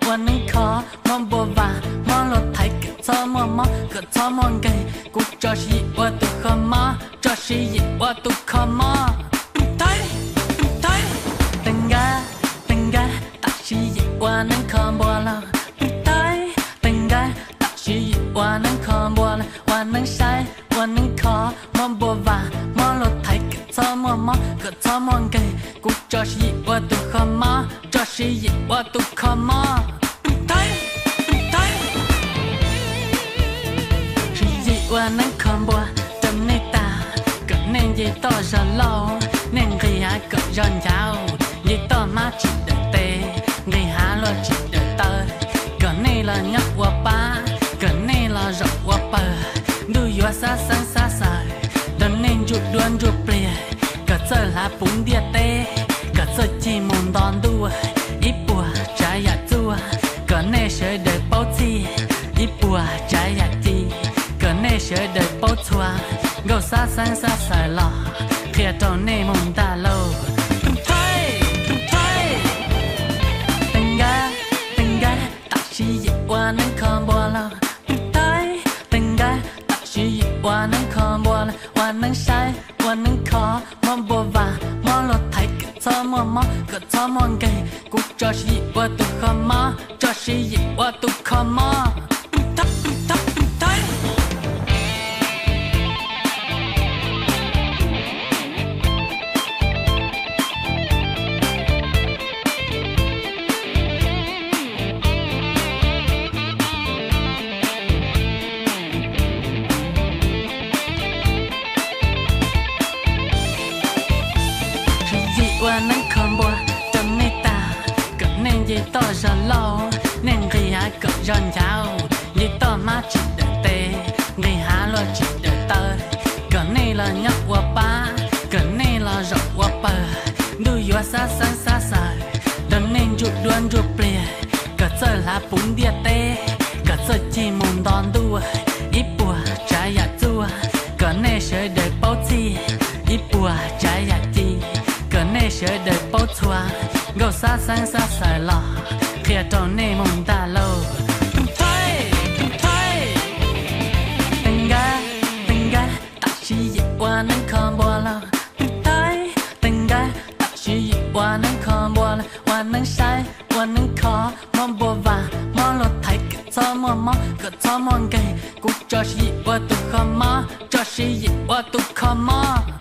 ua neeb kho, mob npua vas, mob luag thaiv, kawm txhob muaj mob, kawm txhob muaj nkeeg, kuv tso siv yim ua tus kho mob, tso siv yim ua tus kho mob. Teeb nkab, teeb nkab, tam sim yim ua neeb kho npua los. Teeb nkab, tam sim yim ua neeb kho npua los, ua neeb saib, ua neeb kho, mob npua vas, mob luag thaiv, kawm txhob muaj mob, kawm txhob muaj nkeeg, kuv tso siv yim ua tus kho mob, tso siv yim ua tus kho mob. Siv yim ua neeb kho npua rau nej tag, kom nej nce toj zog lauj, nej nqis hav kom zog nchav, nce toj hmab tsis dawm tes, nqis hav luaj tsis dawm taw, kom nej los nyob ua pab, kom nej los zaum ua pawg, ntuj yuav xab xeeb xab xaws rau nej ntsuj duab ntsuj pliag, kom txawj hlav puv ntiaj teb, kom txawj cig mus nto ntuj, ib puas tsav yam txuaj, kom nej sawv daws paub txhij, ib puas tsav yam ci, kom nej sawv daws paub txhua, nkauj xab xeeb xab xaws los qhia rau nej mus ntag lauj. Teeb nkab, teeb nkab, tam sim yim ua neeb kho npua los. Teeb nkab, tam sim yim ua neeb kho npua los, ua neeb saib, ua neeb kho, mob npua vas, mob luag thaiv, kawm txhob muaj mob, kawm txhob muaj nkeeg, kuv tso siv yim ua tus kho mob, tso siv yim ua tus kho mob. Siv yim ua neeb kho npua rau nej tag, kom nej nce toj zog lauj, nej nqis hav kom zog nchav, nce toj hmab tsis dawm tes, nqis hav luaj tsis dawm taw, kom nej los nyob ua pab, kom nej los zaum ua pawg, ntuj yuav xab xeeb xab xaws rau nej ntsuj duab ntsuj pliag, kom txawj hlav puv ntiaj teb, kom txawj cig mus nto ntuj, ib puas tsav yam txuaj, kom nej sawv daws paub txhij, ib puas tsav yam ci, kom nej sawv daws paub txhua, nkauj xab xeeb xab xaws los qhia rau nej mus ntag lauj. Teeb nkab, teeb nkab, tam sim yim ua neeb kho npua los. Teeb nkab, tam sim yim ua neeb kho npua los, ua neeb saib, ua neeb kho, mob npua vas, mob luag thaiv, kawm txhob muaj mob, kawm txhob muaj nkeeg, kuv tso siv yim ua tus kho mob, tso siv yim ua tus kho mob.